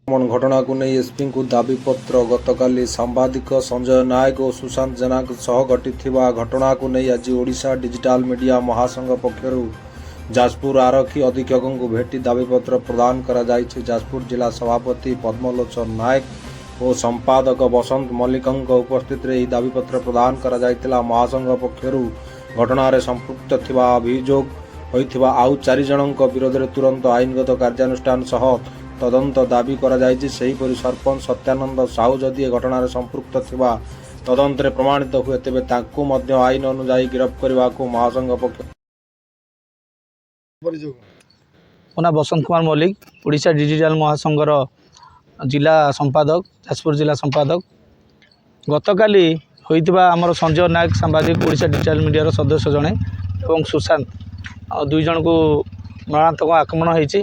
ଆକ୍ରମଣ ଘଟଣାକୁ ନେଇ ଏସ୍ପିଙ୍କୁ ଦାବିପତ୍ର। ଗତକାଲି ସାମ୍ବାଦିକ ସଞ୍ଜୟ ନାୟକ ଓ ସୁଶାନ୍ତ ଜେନାଙ୍କ ସହ ଘଟିଥିବା ଘଟଣାକୁ ନେଇ ଆଜି ଓଡ଼ିଶା ଡିଜିଟାଲ ମିଡିଆ ମହାସଂଘ ପକ୍ଷରୁ ଯାଜପୁର ଆରକ୍ଷୀ ଅଧୀକ୍ଷକଙ୍କୁ ଭେଟି ଦାବିପତ୍ର ପ୍ରଦାନ କରାଯାଇଛି। ଯାଜପୁର ଜିଲ୍ଲା ସଭାପତି ପଦ୍ମଲୋଚନ ନାୟକ ଓ ସମ୍ପାଦକ ବସନ୍ତ ମଲ୍ଲିକଙ୍କ ଉପସ୍ଥିତିରେ ଏହି ଦାବିପତ୍ର ପ୍ରଦାନ କରାଯାଇଥିଲା। ମହାସଂଘ ପକ୍ଷରୁ ଘଟଣାରେ ସମ୍ପୃକ୍ତ ଥିବା ଅଭିଯୋଗ ହୋଇଥିବା ଆଉ ଚାରି ଜଣଙ୍କ ବିରୋଧରେ ତୁରନ୍ତ ଆଇନଗତ କାର୍ଯ୍ୟାନୁଷ୍ଠାନ ସହ ତଦନ୍ତ ଦାବି କରାଯାଇଛି। ସେହିପରି ସରପଞ୍ଚ ସତ୍ୟାନନ୍ଦ ସାହୁ ଯଦି ଏ ଘଟଣାରେ ସମ୍ପୃକ୍ତ ଥିବା ତଦନ୍ତରେ ପ୍ରମାଣିତ ହୁଏ, ତେବେ ତାଙ୍କୁ ମଧ୍ୟ ଆଇନ ଅନୁଯାୟୀ ଗିରଫ କରିବାକୁ ମହାସଂଘ ପକ୍ଷରୁ ପରିଚୟ। ମୋ ନାଁ ବସନ୍ତ କୁମାର ମଲ୍ଲିକ, ଓଡ଼ିଶା ଡିଜିଟାଲ ମହାସଂଘର ଜିଲ୍ଲା ସମ୍ପାଦକ, ଯାଜପୁର ଜିଲ୍ଲା ସମ୍ପାଦକ। ଗତକାଲି ହୋଇଥିବା ଆମର ସଞ୍ଜୟ ନାୟକ ସାମ୍ବାଦିକ, ଓଡ଼ିଶା ଡିଜିଟାଲ ମିଡ଼ିଆର ସଦସ୍ୟ ଜଣେ, ଏବଂ ସୁଶାନ୍ତ, ଆଉ ଦୁଇ ଜଣଙ୍କୁ ମରଣାନ୍ତକ ଆକ୍ରମଣ ହେଇଛି।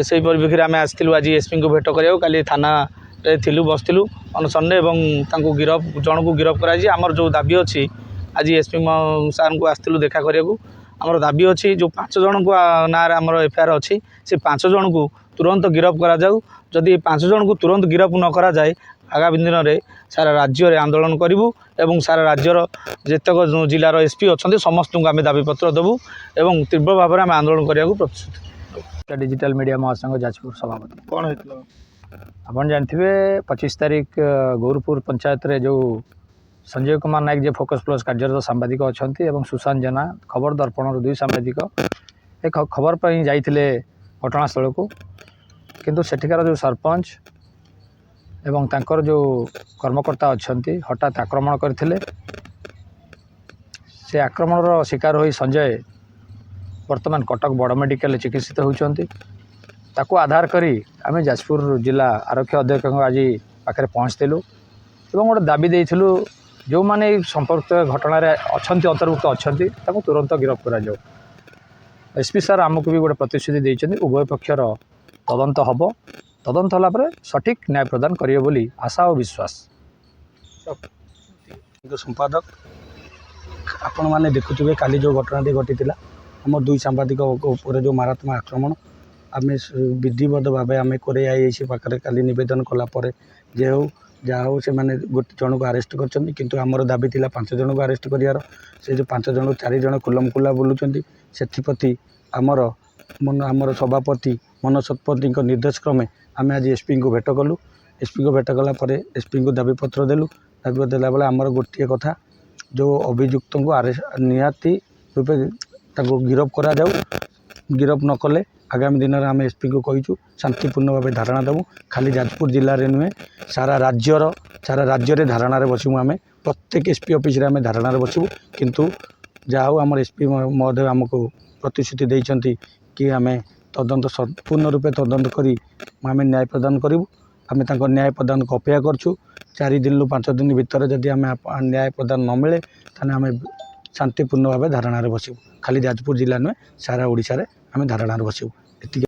ସେଇ ପରିପ୍ରେକ୍ଷୀରେ ଆମେ ଆସିଥିଲୁ ଆଜି ଏସ୍ପିଙ୍କୁ ଭେଟ କରିବାକୁ। କାଲି ଥାନାରେ ଥିଲୁ, ବସିଥିଲୁ ଅନଶନରେ ଏବଂ ତାଙ୍କୁ ଗିରଫ, ଜଣକୁ ଗିରଫ କରାଯାଇଛି। ଆମର ଯେଉଁ ଦାବି ଅଛି, ଆଜି ଏସ୍ପି ସାର୍ଙ୍କୁ ଆସିଥିଲୁ ଦେଖା କରିବାକୁ। ଆମର ଦାବି ଅଛି, ଯେଉଁ ପାଞ୍ଚ ଜଣଙ୍କୁ ନାଁରେ ଆମର ଏଫଆଇଆର୍ ଅଛି, ସେ ପାଞ୍ଚ ଜଣଙ୍କୁ ତୁରନ୍ତ ଗିରଫ କରାଯାଉ। ଯଦି ଏ ପାଞ୍ଚ ଜଣଙ୍କୁ ତୁରନ୍ତ ଗିରଫ ନ କରାଯାଏ, ଆଗାମୀ ଦିନରେ ସାରା ରାଜ୍ୟରେ ଆନ୍ଦୋଳନ କରିବୁ ଏବଂ ସାରା ରାଜ୍ୟର ଯେତେକ ଯେଉଁ ଜିଲ୍ଲାର ଏସ୍ପି ଅଛନ୍ତି, ସମସ୍ତଙ୍କୁ ଆମେ ଦାବିପତ୍ର ଦେବୁ ଏବଂ ତୀବ୍ର ଭାବରେ ଆମେ ଆନ୍ଦୋଳନ କରିବାକୁ ପ୍ରତିଶ୍ରୁତି। ଡିଜିଟାଲ ମିଡ଼ିଆ ମହାସଂଘ ଯାଜପୁର ସଭାପତି। କ'ଣ ହେଇଥିଲା? ଆପଣ ଜାଣିଥିବେ, 25 ତାରିଖ ଗୌରପୁର ପଞ୍ଚାୟତରେ ଯେଉଁ ସଞ୍ଜୟ କୁମାର ନାୟକ, ଯିଏ ଫୋକସ୍ ପ୍ଲସ୍ କାର୍ଯ୍ୟରତ ସାମ୍ବାଦିକ ଅଛନ୍ତି, ଏବଂ ସୁଶାନ୍ତ ଜେନା, ଖବର ଦର୍ପଣର ଦୁଇ ସାମ୍ବାଦିକ ଏ ଖବର ପାଇଁ ଯାଇଥିଲେ ଘଟଣାସ୍ଥଳକୁ। କିନ୍ତୁ ସେଠିକାର ଯେଉଁ ସରପଞ୍ଚ ଏବଂ ତାଙ୍କର ଯେଉଁ କର୍ମକର୍ତ୍ତା ଅଛନ୍ତି, ହଠାତ୍ ଆକ୍ରମଣ କରିଥିଲେ। ସେ ଆକ୍ରମଣର ଶିକାର ହୋଇ ସଞ୍ଜୟ ବର୍ତ୍ତମାନ କଟକ ବଡ଼ ମେଡ଼ିକାଲରେ ଚିକିତ୍ସିତ ହେଉଛନ୍ତି। ତାକୁ ଆଧାର କରି ଆମେ ଯାଜପୁର ଜିଲ୍ଲା ଆରକ୍ଷୀ ଅଧୀକ୍ଷକଙ୍କ ଆଜି ପାଖରେ ପହଞ୍ଚିଥିଲୁ ଏବଂ ଗୋଟେ ଦାବି ଦେଇଥିଲୁ, ଯେଉଁମାନେ ଏଇ ସମ୍ପର୍କିତ ଘଟଣାରେ ଅଛନ୍ତି, ଅନ୍ତର୍ଭୁକ୍ତ ଅଛନ୍ତି, ତାକୁ ତୁରନ୍ତ ଗିରଫ କରାଯାଉ। ଏସ୍ ପି ସାର୍ ଆମକୁ ବି ଗୋଟେ ପ୍ରତିଶ୍ରୁତି ଦେଇଛନ୍ତି, ଉଭୟ ପକ୍ଷର ତଦନ୍ତ ହେବ, ତଦନ୍ତ ହେଲା ପରେ ସଠିକ୍ ନ୍ୟାୟ ପ୍ରଦାନ କରିବେ ବୋଲି ଆଶା ଓ ବିଶ୍ୱାସ। ସମ୍ପାଦକ, ଆପଣମାନେ ଦେଖୁଥିବେ କାଲି ଯେଉଁ ଘଟଣାଟି ଘଟିଥିଲା, ଆମ ଦୁଇ ସାମ୍ବାଦିକ ଉପରେ ଯେଉଁ ମାରାତ୍ମକ ଆକ୍ରମଣ। ଆମେ ବିଧିବଦ୍ଧ ଭାବେ ଆମେ କୋରେଇ ଆଇଆଇସି ପାଖରେ କାଲି ନିବେଦନ କଲା ପରେ ଯେ ହଉ, ଯାହା ହଉ, ସେମାନେ ଗୋଟେ ଜଣକୁ ଆରେଷ୍ଟ କରିଛନ୍ତି। କିନ୍ତୁ ଆମର ଦାବି ଥିଲା ପାଞ୍ଚ ଜଣକୁ ଆରେଷ୍ଟ କରିବାର। ସେ ଯେଉଁ ପାଞ୍ଚ ଜଣ, ଚାରି ଜଣ ଖୁଲମ ଖୁଲା ବୁଲୁଛନ୍ତି। ସେଥିପ୍ରତି ଆମର ମନ ଆମର ସଭାପତି ମନୋଜ ଶତପଥୀଙ୍କ ନିର୍ଦ୍ଦେଶ କ୍ରମେ ଆମେ ଆଜି ଏସ୍ପିଙ୍କୁ ଭେଟ କଲୁ। ଏସ୍ପିଙ୍କୁ ଭେଟ କଲା ପରେ ଏସ୍ପିଙ୍କୁ ଦାବିପତ୍ର ଦେଲୁ। ଦାବିପତ୍ର ଦେଲାବେଳେ ଆମର ଗୋଟିଏ କଥା, ଯେଉଁ ଅଭିଯୁକ୍ତଙ୍କୁ ଆରେଷ୍ଟ, ନିହାତି ରୂପେ ତାଙ୍କୁ ଗିରଫ କରାଯାଉ। ଗିରଫ ନ କଲେ ଆଗାମୀ ଦିନରେ ଆମେ ଏସ୍ପିଙ୍କୁ କହିଛୁ, ଶାନ୍ତିପୂର୍ଣ୍ଣ ଭାବେ ଧାରଣା ଦେବୁ। ଖାଲି ଯାଜପୁର ଜିଲ୍ଲାରେ ନୁହେଁ, ସାରା ରାଜ୍ୟରେ ଧାରଣାରେ ବସିବୁ ଆମେ। ପ୍ରତ୍ୟେକ ଏସ୍ପି ଅଫିସରେ ଆମେ ଧାରଣାରେ ବସିବୁ। କିନ୍ତୁ ଯାହା ହଉ, ଆମର ଏସ୍ପି ମହୋଦୟ ଆମକୁ ପ୍ରତିଶ୍ରୁତି ଦେଇଛନ୍ତି କି ଆମେ ତଦନ୍ତ, ସମ୍ପୂର୍ଣ୍ଣ ରୂପେ ତଦନ୍ତ କରି ଆମେ ନ୍ୟାୟ ପ୍ରଦାନ କରିବୁ। ଆମେ ତାଙ୍କ ନ୍ୟାୟ ପ୍ରଦାନକୁ ଅପେକ୍ଷା କରୁଛୁ। 4 ଦିନରୁ 5 ଦିନ ଭିତରେ ଯଦି ଆମେ ନ୍ୟାୟ ପ୍ରଦାନ ନ ମିଳେ, ତାହେଲେ ଆମେ ଶାନ୍ତିପୂର୍ଣ୍ଣ ଭାବେ ଧାରଣାରେ ବସିବୁ। ଖାଲି ଯାଜପୁର ଜିଲ୍ଲା ନୁହେଁ, ସାରା ଓଡ଼ିଶାରେ ଆମେ ଧାରଣାରେ ବସିବୁ। ଏତିକି।